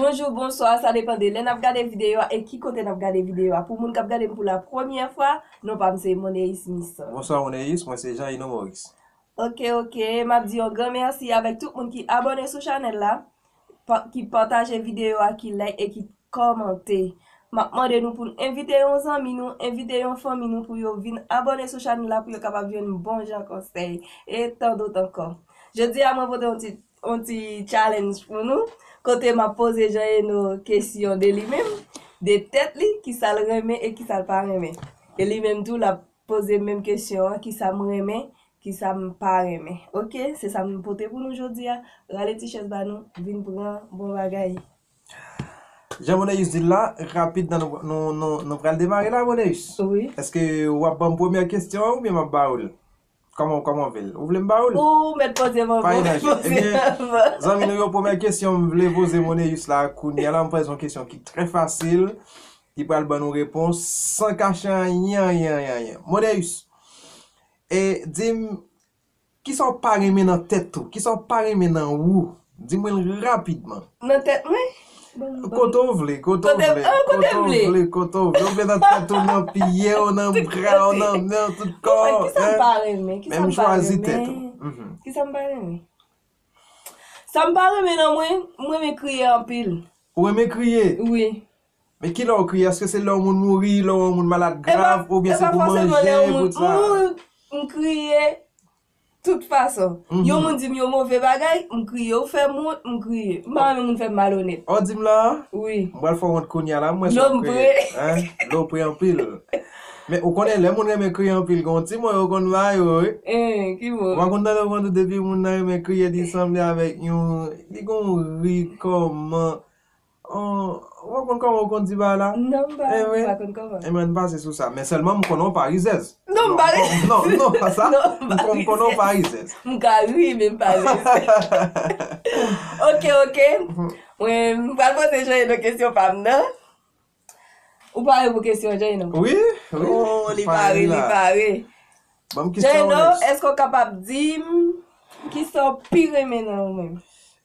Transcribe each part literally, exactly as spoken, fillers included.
Bonjou, bonswa, sa depann de lè n ap gade videyo a e ki kote n ap gade videyo a. Pou moun k ap gade m pou la premyè fwa, non pa m se Moneus Mison. Bonswa Moneus, mwen se Jean Ino Maurice. Ok, ok, m ap di yon gran mèsi avèk tout moun ki abòne sou chanèl la, pa- ki pataje videyo a, ki like e ki kòmante. M ap mande nou pou n envite yon zanmi nou, envite yon fanmi nou pou yo vin abòne sou chanèl la pou yo kapab jwenn bon jan konsèy e tandot ankò. Jodi a mwen pote yon ti, yon ti challenge pou nou, kote m ap poze Jean Eno kesyon de li menm, de tèt li, kisa l renmen e kisa l pa renmen. E li menm tou l ap poze menm kesyon an, kisa m renmen, kisa m pa renmen. Ok, se sa m pote pou nou jodi a. Rale ti chèz ba nou, vin pran bon bagay. Jan Moneus di l la, rapid nan nou, nou, nou, nou pral demare la, Moneus. Wi. Èske w ap ban m premyè kesyon an oubyen m ap ba ou l? Kòman, kòman w vle l? Ou vle m ba ou l? Ou mèt poze m anvan. Pa gen danje. Ebyen, zanmi nou yo, premyè kesyon m vle poze Moneus la, kounye a la, m poze yon kesyon ki trè fasil, ki pral ban nou repons san kache anyen, anyen, anyen, anyen. Moneus, e di m, kisa w pa renmen nan tèt ou? Kisa w pa renmen nan ou? Di mwen l rapidman. Nan tèt mwen? Kote w vle, kote w vle, kote w vle, kote w vle. Ou vle nan tèt ou, nan pye w, nan bra w, nan men w, tout kò w. Kisa m pa renmen? Kisa m pa renmen? Kisa m pa renmen? Sa m pa renmen nan mwen, mwen renmen kriye anpil. Ou renmen kriye? Wi. Men kilè w kriye? Èske se lè yon moun mouri, lè yon moun malad grav, oubyen se pou manje, pou sa? M kriye tout fason. Yon moun di m yon move bagay, m kriye. Ou fè m wont, m kriye. M pa renmen moun fè m malonèt. Ou di m la? Wi. M pral fè w wont kounye a la, m wè si w ap kriye. Lè w pre anpil. Men ou konnen lè moun renmen kriye anpil, gen yon ti mo yo konn ba yo, wi. Ki mo? Ou pa konn tande yo konn di depi moun nan renmen kriye, li sanble avèk yon, li gen yon ri kòman. Ou pa konn kòman yo konn di bagay la? Non, m pa, m pa konn kòman. Ebyen, n pase sou sa. Men sèlman m konnen w pa rizèz. Non, m pa rizèz. Non, non, pa sa. M konnen w pa rizèz. M ka ri, men m pa rizèz. Ok, ok. Mwen, m pral poze Jean Eno kesyon pa m nan. Ou pare pou kesyon Jean Eno? Wi, wi. Oh, li pare, li pare. Ban m kesyon. Jean Eno, èske w kapab di m kisa w pi renmen nan ou menm?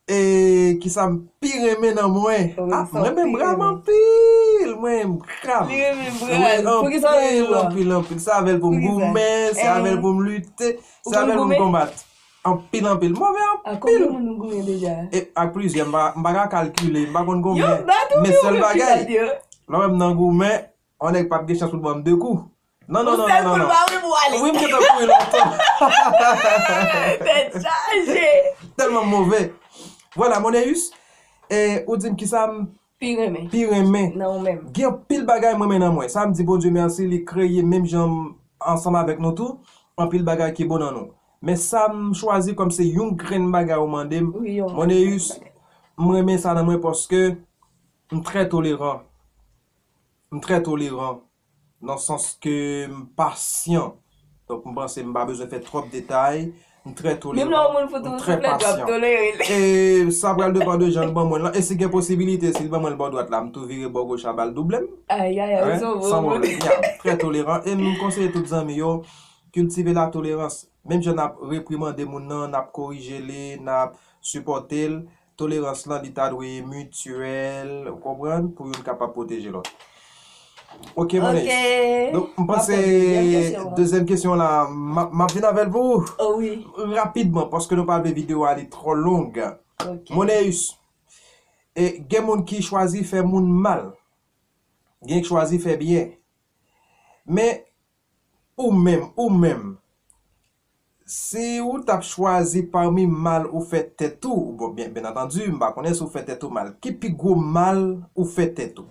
E kisa m pi renmen nan mwen? Ah, mwen renmen bra m anpil. Mwen renmen bra m. Li renmen bra l. Poukisa w renmen bra l? Anpil, anpil. Se avè l pou m goumen, se avè l pou m lite, se avè l pou m konbat. Anpil, anpil. Move anpil. Ak konbyen moun ou goumen deja? E ak plizyè, m pa, m pa ka kalkile, m pa konn konbyen. Men sèl bagay, lè w wè m nan goumen, yon nèg p ap gen chans pou l ban m de kou. Non, non, non, non, non. Wi, m gentan kouri lontan. Tèt chaje. Tèlman m move. Vwala, Moneus, e, ou di m kisa m pi renmen nan ou menm. Gen anpil bagay m renmen nan mwen. Sa m di Bondye mèsi, li kreye menm jan m ansanm avèk nou tou. Anpil bagay ki bon nan nou. Men sa m chwazi kòm se yon grenn bagay ou mande m, Moneus, m renmen sa nan mwen paske m trè toleran. M trè toleran, nan sans ke m pasyan. Donk, m panse m pa bezwen fè twòp detay. M trè toleran, m trè pasyan. E sa pral depann de jan l ban mwen l lan. E si gen posibilite, si l ban mwen l bò dwat la, m tou vire bò goch la, ba l double m. Ayayay, san pwoblèm. M trè toleran. E m konseye tout zanmi yo, kiltive latolerans. Menm jan n ap reprimande moun nan, n ap korije li, n ap sipòte l, tolerans lan, li ta dwe mityèl, ou konprann, pou youn kapab pwoteje lòt. Ok, Moneus. Donk, m panse dezyèm kesyon la, m ap, m ap vin avè l pou ou. Rapidman, paske nou pa vle videyo a li twò long. Moneus, e gen moun ki chwazi fè moun mal, gen ki chwazi fè byen. Men, ou menm, ou menm, si ou t ap chwazi pami mal ou fè tèt ou, bon, byen, byen antandi, m pa konnen si w fè tèt ou mal. Ki pi gwo mal ou fè tèt ou?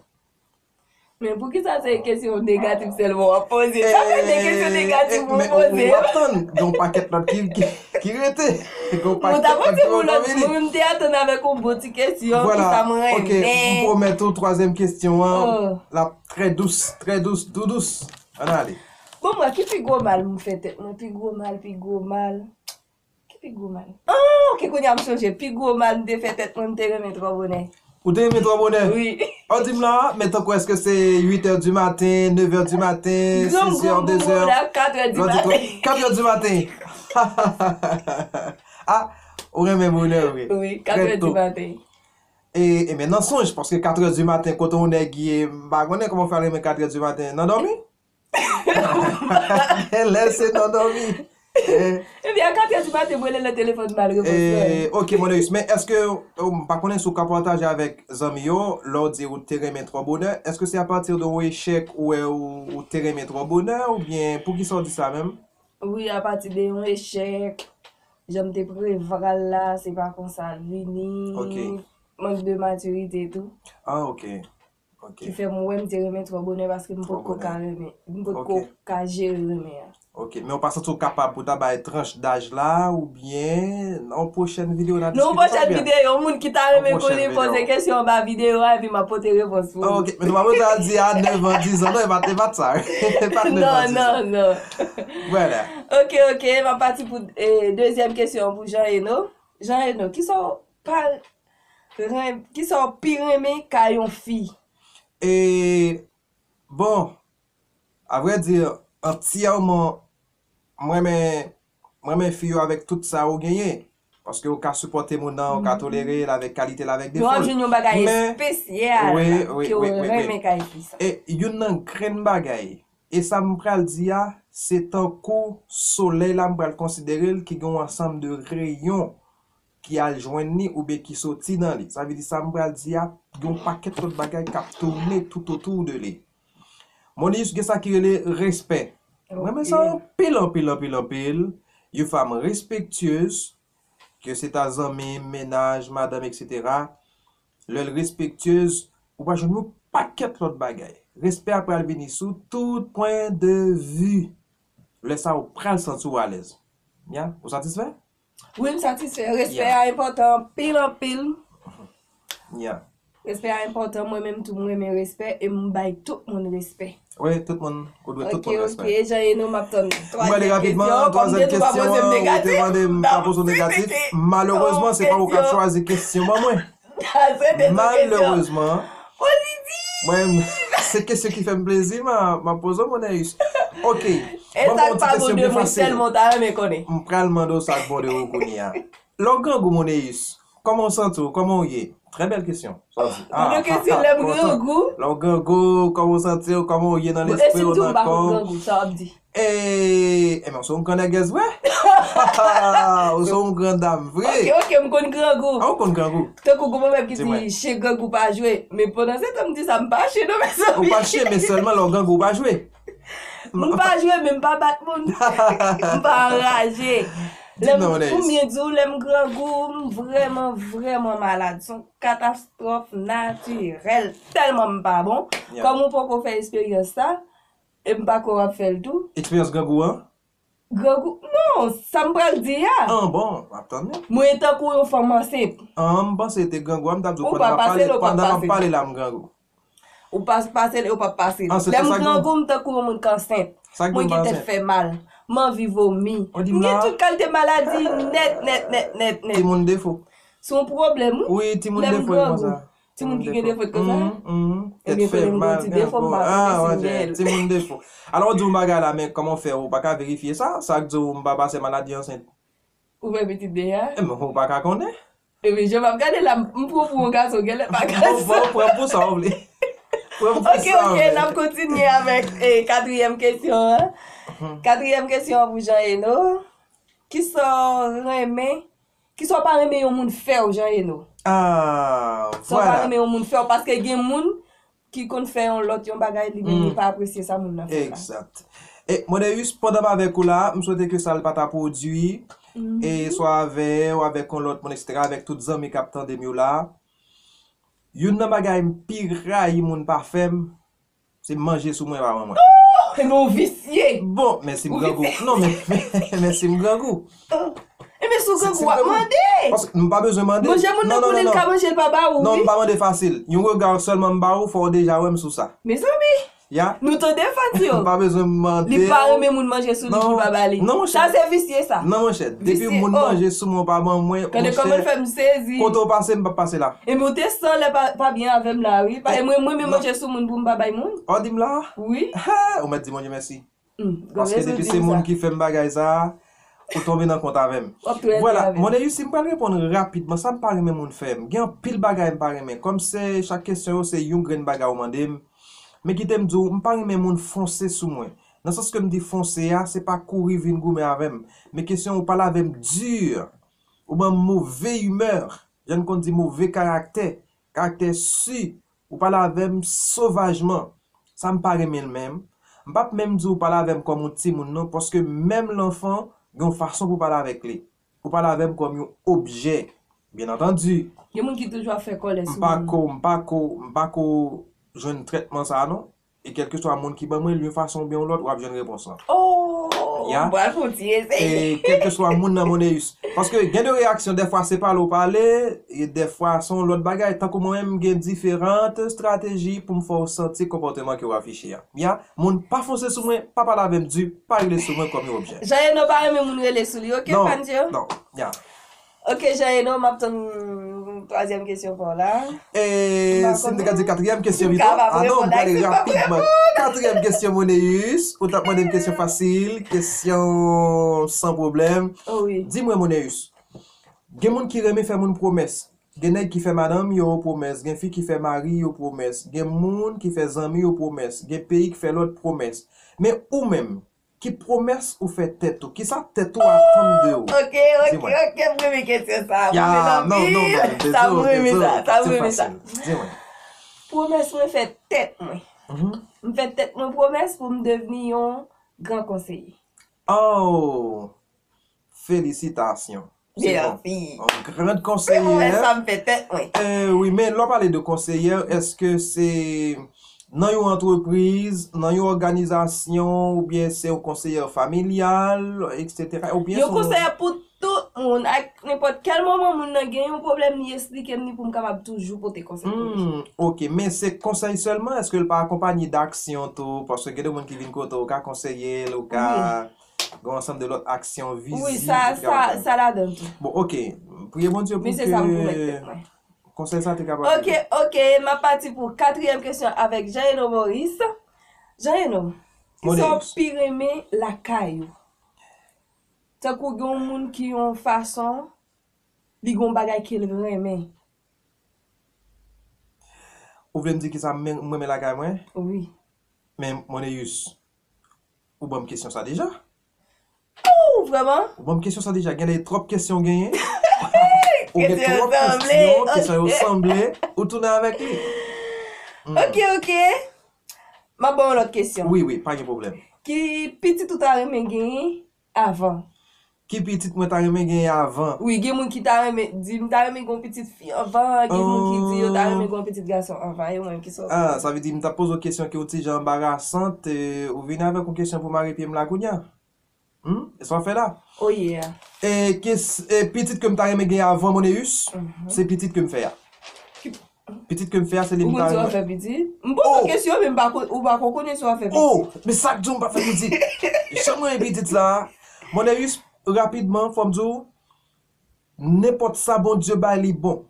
Men poukisa se kesyon negatif sèlman w ap poze? Sa fè de kesyon negatif ou poze. W ap tann, gen yon pakèt lòt ki, ki, ki rete. Gen yon pakèt lòt ki poko vini. Mwen, m te atann avèk yon bon ti kesyon pou sa mwen renmen. Ok, m pwomèt ou twazyèm kesyon an, l ap trè dous, trè dous, tou dous. Ann ale. Bon, mwen, ki pi gwo mal m fè tèt mwen? Pi gwo mal, pi gwo mal. Ki pi gwo mal? Ah, ok, kounye a m sonje. Pi gwo mal m te fè tèt mwen, m te renmen twò bonè. Ou te renmen twò bonè? Wi. Ou di m la, men tankou èske se uit è di maten, nèf è di maten, sis è, de zè? Kat è di maten. Kat è di maten. Ah, ou renmen bonè, wi. Wi, kat è di maten. E, e men nan sonj, paske katrè di maten, kote yon nèg ye, m pa konnen kòman w fè al renmen katrè di maten. Nan dòmi? Lè se nan dòmi. Eh. Ebyen, a katrè di maten, m rele nan telefòn, m al repons mwen. Eh, ok, Moneyus, men èske, oh, m pa konnen si w ka pataje avèk zanmi yo, lè w di ou te renmen twò bonè, èske se apati de yon echèk ou wè ou, ou te renmen twò bonè, oubyen poukisa w di sa menm? Wi, apati de yon echèk, jan m te prevwa l la, se pa konsa l vini. Ok. Mank de matirite tou. Ah, ok. Ok. Ki fè m wè m te renmen twò bonè paske m potko ka renmen. M potko ka jere renmen an. Ok, men w pa santi w kapab pou ta bay tranch daj la, oubyen nan yon pwochèn videyo n a diskite sa byen? Non, pwochèn videyo, yon moun ki ta renmen konnen poze kesyon anba videyo a, epi m ap pote repons pou ou. Ok, men nou pa bezwen al di a nèf an, diz an, non, e pa, e pa t sa. E pa t nèf an, diz an. Non, non, non. Vwala. Ok, ok, m ap pati pou, eh, dezyèm kesyon pou Jean Eno. Jean Eno, kisa w pa ren-, kisa w pi renmen kay yon fi? E, bon, a vrè di, antyèman, m renmen, m renmen fi yo avèk tout sa yo genyen. Paske ou ka sipòte moun nan, ou ka tolere l avèk kalite l, avèk defo l. Men w ap jwenn yon bagay espesyal ke w renmen kay fi sa. E youn nan grenn bagay, e sa m pral di a, se tankou solèy la, m pral konsidere l ki gen yon ansanm de reyon ki al jwenn li oubyen ki soti nan li. Sa vle di sa m pral di a, gen yon pakèt lòt bagay k ap tounen toutotou de li. Moneyus, gen sa ki rele respè. M renmen sa anpil, anpil, anpil, anpil. Yon fanm respektyez, ke se ta zanmi, mennaj, madanm, etsetera. Lè l respektyez, ou pral jwenn yon pakèt lòt bagay. Respè a pral vini sou tout pwen de vi. Lè sa a, ou pral santi w alèz. Ya, ou satisfè? Wi, m satisfè. Respè a enpòtan anpil, anpil. Ya. Respè a enpòtan. Mwen menm tou, m renmen respè e m bay tout moun respè. Wi, tout moun, ou dwe tout moun respè. Ok, ok, Jean Eno, m ap tann twazyèm kesyon an. Kòm m te di w pa poze m negatif, m ap poze w negatif. Malerezman, se pa ou k ap chwazi kesyon ban mwen. Malerezman. Pozitif! Mwen, se kesyon ki fè m plezi, m a, m ap poze w, Moneyus. Ok. E sa k pa bon de mwen sèlman, w ta renmen konnen. M pral mande w sa k bon de ou kounye a. Lè w grangou, Moneyus, kòman w santi w? Kòman w ye? Trè bèl kesyon. Sa w di? Mande kesyon lè m grangou. Lè w grangou, kòman w santi w? Kòman w ye nan lespri w, nan kò w? E si m di w m pa konn grangou, sa w ap di? E, e men, w se yon grannègès vre? W se yon grandam vre? Ok, ok, m konn grangou. A, w konn grangou? Tankou gon pwovèb ki di, chen grangou pa jwe. Men pandan se tan m di sa, m pa chen non, mezanmi. Ou pa chen, men sèlman lè w grangou, ou pa jwe. M pa jwe, men m pa bat moun. M pa anraje. Lè m, pou m byen di w, lè m grangou, m vrèman, vrèman malad. Se yon katastwòf natirèl. Tèlman m pa bon. Kòm ou poko fè eksperyans sa, e m pa kwè w ap fè l tou. Eksperyans grangou an? Grangou, non, sa m pral di a. An, bon, m ap tann ou. Mwen tankou yon fanm ansent. An, m panse te grangou a, m t ap di w pandan m ap pale, pandan m ap pale la, m grangou. Ou pa pase l e ou p ap pase l. Lè m grangou, m tankou yon moun k ansent. Mwen gen tèt fè mal. M anvi vomi. M gen tout kalite maladi nèt, nèt, nèt, nèt, nèt. Timoun defo. Se yon pwoblèm, wi. Wi, timoun defo e konsa. Timoun ki gen defo e konsa? Ebyen, konnen m gen yon ti defo, m pa konnen si m genyen l. Timoun defo. Alò, w di yon bagay la, men kòman w fè, ou pa ka verifye sa? Sa k di w m pa pase maladi ansent? Ou fè pitit deja? Ebyen, ou pa ka konnen. Ebyen, jan m ap gade la, m pran pou yon gason, genlè pa gason. Bon, bon, pran pou sa w vle. Pran pou sa w vle. Ok, ok, n ap kontinye avèk, eh, katriyèm kesyon an. Katriyèm kesyon an pou Jean Eno. Kisa w renmen, kisa w pa renmen yon moun fè w, Jean Eno? Ah, sa w pa renmen yon moun fè w, paske gen moun ki konn fè yon lòt yon bagay, li menm li pa apresye sa moun nan fè la. Egzat. E, Moneyus, pandan m avèk ou la, m swete ke sa l pa ta pwodui, e swa avè w, avèk yon lòt moun, etsetera, avèk tout zanmi k ap tande m yo la. Youn nan bagay m pi rayi moun pa fè m, se manje sou mwen, pa ban mwen. Oh! Ebyen, w visye! Bon, men si m grangou. Non, men, men, men si m grangou. Ebyen, si w grangou, w ap mande. Paske m pa bezwen mande. Manje moun nan pou li, l ka manje, l pa ba ou, wi. Non, m pa mande fasil. Yon rega sèlman m ba ou, fò w deja wè m sou sa. Mezanmi! Ya. Nou tande, Fadio? M pa bezwen mande. Li pa renmen moun manje sou li, li pa ba li. Non, monchè. Sa se visye, sa. Non, monchè. Depi moun manje sou mwen, w pa ban mwen, monchè. Tande kòman l fè m sezi. Kote w pase, m p ap pase la. Ebyen, w te san lè pa, pa byen avè m la, wi. E mwen, mwen menm manje sou moun pou m pa bay moun. Ou di m la? Wi. Ou mèt di Bondye mèsi. Paske depi se moun ki fè m bagay sa, Ou tonbe nan kont avè m. W ap tou rete avè m. Vwala, Moneyus, si m pral reponn rapidman, sa m pa renmen moun fè m. Gen anpil bagay m pa renmen. Kòm se chak kesyon yo, se yon grenn bagay ou mande m. Men kite m di w, m pa renmen moun fonse sou mwen. Nan sans ke m di fonse a, se pa kouri vin goumen avè m. Men kesyon ou pale avè m di, ou ban m move imè, jan n konn di move karaktè, karaktè si, ou pale avè m sovajman. Sa m pa renmen l menm. M p ap menm di w pale avè m kòm yon timoun non, paske menm lanfan gen yon fason pou pale avèk li. Ou pale avè m kòm yon objè. Byen antandi. Gen moun ki toujou ap fè kòlè sou moun. M pa ko, m pa ko, m pa ko jwenn trètman sa a non. E kèlkeswa moun ki ban mwen l, yon fason oubyen yon lòt, w ap jwenn repons lan. Oh, ya. M pral fè yon ti eseye. E kèlkeswa moun nan Moneyus. Paske gen de reyaksyon, dèfwa se pale ou pale, e dèfwa se yon lòt bagay. Tankou mwen menm, m gen diferan estrateji pou m fè w santi konpòteman ke w afiche a. Ya, moun pa fonse sou mwen, pa pale avè m di, pa rele sou mwen kòm yon objè. Jean Reno pa renmen moun rele sou li, oke, Pandio? Non, non, ya. Ok, Jean Reno, m ap tann twazyèm kesyon pa w la. E si m te ka di katriyèm kesyon pito? Ah non, m prale rapidman. Katriyèm kesyon, Moneyus. Ou t ap mande m kesyon fasil, kesyon san pwoblèm. Oh wi. Di mwen, Moneyus, gen moun ki renmen fè moun pwomès. Gen nèg ki fè madanm yo pwomès, gen fi ki fè mari yo pwomès, gen moun ki fè zanmi yo pwomès, gen peyi ki fè lòt pwomès. Men ou menm, ki pwomès ou fè tèt ou? Kisa tèt ou atann de ou? Ok, ok, ok, m renmen kesyon sa. Ya, non, non, non, sa m renmen sa, sa m renmen sa. Di mwen. Pwomès mwen fè tèt mwen. Mhm. M fè tèt mwen pwomès pou m devni yon gran konseye. Oh, felisitasyon. Se bon. Yon gran konseye. Mwen sa m fè tèt mwen. Eh, wi, men lè w pale de konseye, èske se nan yon antrepriz, nan yon òganizasyon, oubyen se yon konseye familyal, etsetera, oubyen yon konseye pou tout moun, ak nenpòt kèl moman moun nan gen yon pwoblèm, li esplike m li pou m kapab toujou pote konsèy pou li. Hmm, ok, men se konsèy sèlman, èske l pa akonpanye d'aksyon tou? Paske gen de moun ki vin kote w, ou ka konseye l, ou ka gen yon ansanm de lòt aksyon vizib. Wi, sa, sa, sa ladan tou. Bon, ok. Priye Bondye pou ke konsèy sa te kapab ede. Ok, ok, m ap pati pou katriyèm kesyon avèk Jean Reno Maurice. Jean Reno, kisa w pi renmen lakay ou? Tankou gen yon moun ki yon fason, li gen yon bagay ke l renmen. Ou vle m di kisa m renmen lakay mwen? Wi. Men, Moneyus, ou ban m kesyon sa deja? Oh, vrèman? Ou ban m kesyon sa deja. Genlè twòp kesyon w genyen. Ou gen twòp kesyon, kesyon yo sanble, ou tounen avèk li. Hmm. Ok, ok. M ap ba w yon lòt kesyon. Wi, wi, pa gen pwoblèm. Ki pitit ou ta renmen genyen avan? Ki pitit mwen ta renmen genyen avan? Wi, gen moun ki ta renmen di, "M ta renmen gen yon pitit fi anvan," gen moun ki di, "Yo ta renmen gen yon pitit gason anvan." E ou menm, kisa w panse? Ah, sa vle di, m t ap poze w kesyon ki yon ti jan anbarasant, e, ou vini avèk yon kesyon pou mare pye m la kounye a. Hmm? E sa w fè la? Oh yeah. E, kes, e pitit ke m ta renmen genyen avan, Moneyus, se pitit ke m fè a. Pitit ke m fè a, se li m ta renmen. Ou konn si w ap fè pitit? M poze w kesyon, men m pa kon, ou pa ko konnen si w ap fè pitit. Oh, men sa k di w m p ap fè pitit? Jan mwen gen pitit la, Moneyus, rapidman, fò m di w, nenpòt sa Bondye bay, li bon.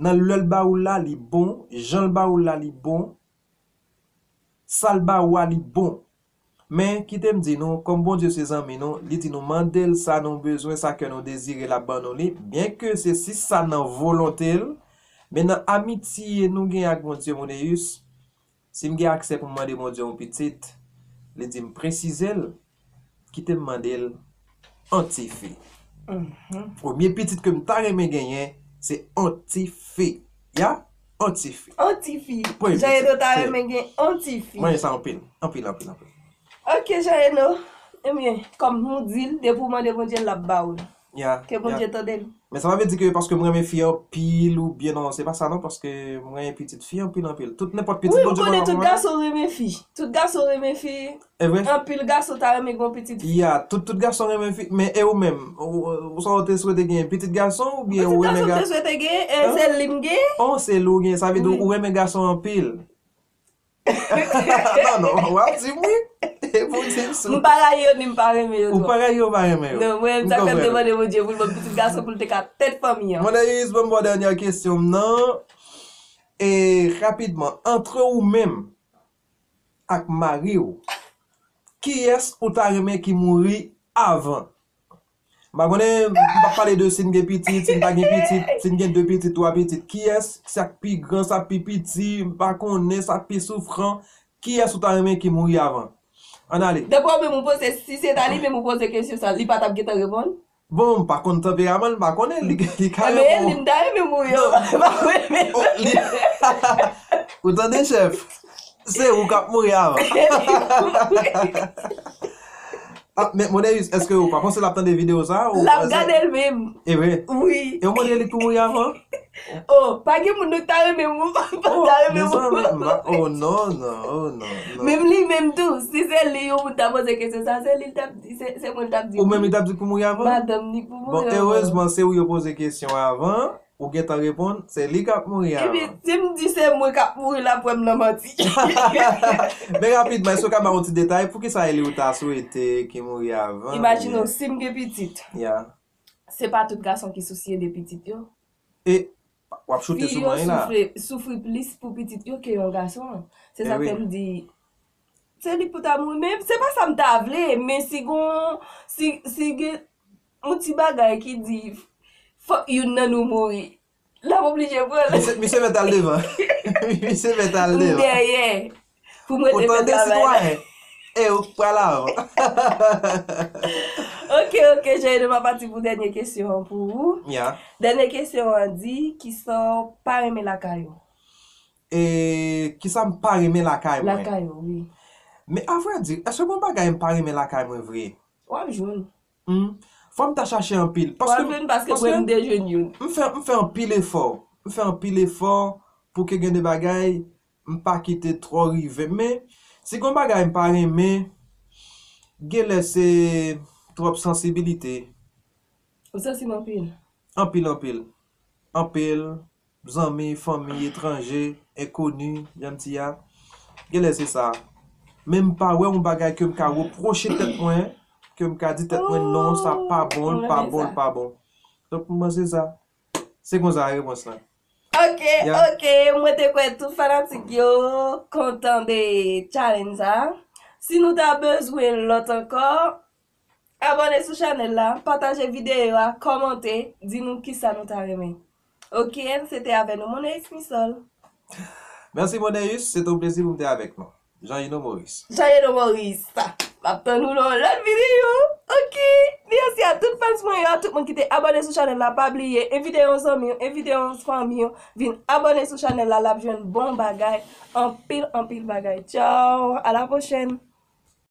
Nan lè l ba ou la, li bon. Jan l ba ou la, li bon. Sa l ba ou a, li bon. Men, kite m di nou, kòm Bondye se zanmi nou, li di nou mande l sa nou bezwen, sa kè nou dezire, l ap ban nou li, byenke se si sa nan volonte l, men nan amitye nou gen ak Bondye, Moneyus, si m gen aksè pou m mande Bondye yon pitit, li di m presize l, kite m mande l yon tifi. Mhm. Premye pitit ke m ta renmen genyen, se yon tifi. Ya, yon tifi. Yon tifi. Premye pitit. Jean Reno ta renmen gen yon tifi. Mwen, sa anpil. Anpil, anpil, anpil. Ok, Jean Reno. Ebyen, kòm nou di l, depi w mande Bondye, l ap ba ou l. Ya, ke Bondye tande nou. Men sa pa vle di ke paske m renmen fi anpil oubyen non, se pa sa non, paske m renmen pitit fi anpil, anpil. Tout nenpòt pitit Bondye ban mwen. Wi, m konnen tout gason renmen fi. Tout gason renmen fi. E vre? Anpil gason ta renmen gen yon pitit fi. Ya, tout, tout gason renmen fi. Men e ou menm? Ou, ou, ou sa w te swete gen pitit gason oubyen ou renmen gason? Pitit gason m te swete gen, e se li m gen. Oh, se li w gen. Sa vle di ou renmen gason anpil. Non, non, w ap di m wi. E pou w di m sou. M pa rayi yo, ni m pa renmen yo twòp. Ou pa rayi yo, pa renmen yo. Non, mwen, sa fè m te mande Bondye pou l ban m pitit gason pou l te ka tèt fanmi an. Moneyus, ban m ba w dènyè kesyon m nan. E rapidman, antre ou menm ak mari w, kiyès ou ta renmen ki mouri avan? M pa konnen, m p ap pale de si n gen pitit, si n pa gen pitit, si n gen de pitit, twa pitit. Kiyès, sa k pi gran, sa k pi piti, m pa konnen, sa k pi soufran. Kiyès ou ta renmen ki mouri avan? Ann ale. Dapre ou menm ou panse, si se ta li menm ou poze kesyon sa, li pa t ap gentan reponn? Bon, m pa konn tanperaman l, m pa konnen, li, li ka reponn. Ebyen, li m ta renmen mouri avan. Oh, li... Ou tande, chèf? Se ou k ap mouri avan. Ah, men Moneyus, èske ou pa panse l ap tande videyo sa a? L ap gade l menm. E vre? Wi. E ou mande li pou mouri avan? Oh, pa gen moun nou ta renmen mou, pa ta renmen mou. Oh non, non, oh non, non. Menm li menm tou, si se li yon moun ta poze kesyon sa, se li l t ap di, se, se mwen l t ap di. Ou menm li t ap di pou mouri avan? Madanm ni pou mouri avan. Bon, erezman, se ou yo poze kesyon avan. Ou gentan reponn, se li k ap mouri avan. Epi, si m di se mwen k ap mouri, l ap wè m nan manti. Men rapidman, èske w ka ba yon ti detay poukisa e li ou ta swete ki mouri avan? Imajine w, si m gen pitit, se pa tout gason ki sousye de pitit yo. E w ap choute sou mwen la. Fi yo soufri, soufri plis pou pitit yo ke yon gason. Se sa k fè m di, se li k pou ta mouri. Men se pa sa m ta vle, men si gon, si, si gen yon ti bagay ki di, fòk youn nan nou mouri. L ap oblije pran l. Misye, misye mèt al devan. Misye mèt al devan. M dèyè. Pou m rete fè travay la. Otan de sitwayen. E ou k pral avan. Ok, ok, Jean-Reno, m ap pati pou dènye kesyon an pou ou. Ya. Dènye kesyon an di, kisa w pa renmen lakay ou? E kisa m pa renmen lakay mwen? Lakay ou, wi. Men avrèdi, èske gon bagay m pa renmen lakay mwen vre? W ap jwenn. Hmm. Fò m ta chache anpil. Paske, paske m fè, m fè anpil efò. M fè anpil efò pou ke gen de bagay m pa kite twò rive. Men, si gon bagay m pa renmen, genlè se twòp sansibilite. Ou sansib anpil? Anpil, anpil. Anpil. Zanmi, fanmi, etranje, enkoni, jan m di a. Genlè se sa. Men m pa wè yon bagay ke m ka repwoche tèt mwen, ke m ka di tèt mwen, non, sa pa bon, l pa bon, l pa bon. Donk, m panse sa. Se konsa repons lan. Ok, ok, mwen te kwè tout fanatik yo kontan de challenge sa. Si nou ta bezwen lòt ankò, abòne sou chanèl la, pataje videyo a, kòmante, di nou kisa nou ta renmen. Ok, se te avè nou, Moneyus Misol. Mèsi, Moneyus, se te yon plezi pou m te avèk nou. Jean-Reno Maurice. Jean-Reno Maurice. M ap tann ou nan yon lòt videyo. Ok. Mèsi a tout fans mwen yo, a tout moun ki te abòne sou chanèl la. Pa bliye, envite yon zanmi w, envite yon fanmi w, vin abòne sou chanèl la. L ap jwenn bon bagay. Anpil, anpil bagay. Tchaw. A la pwochèn.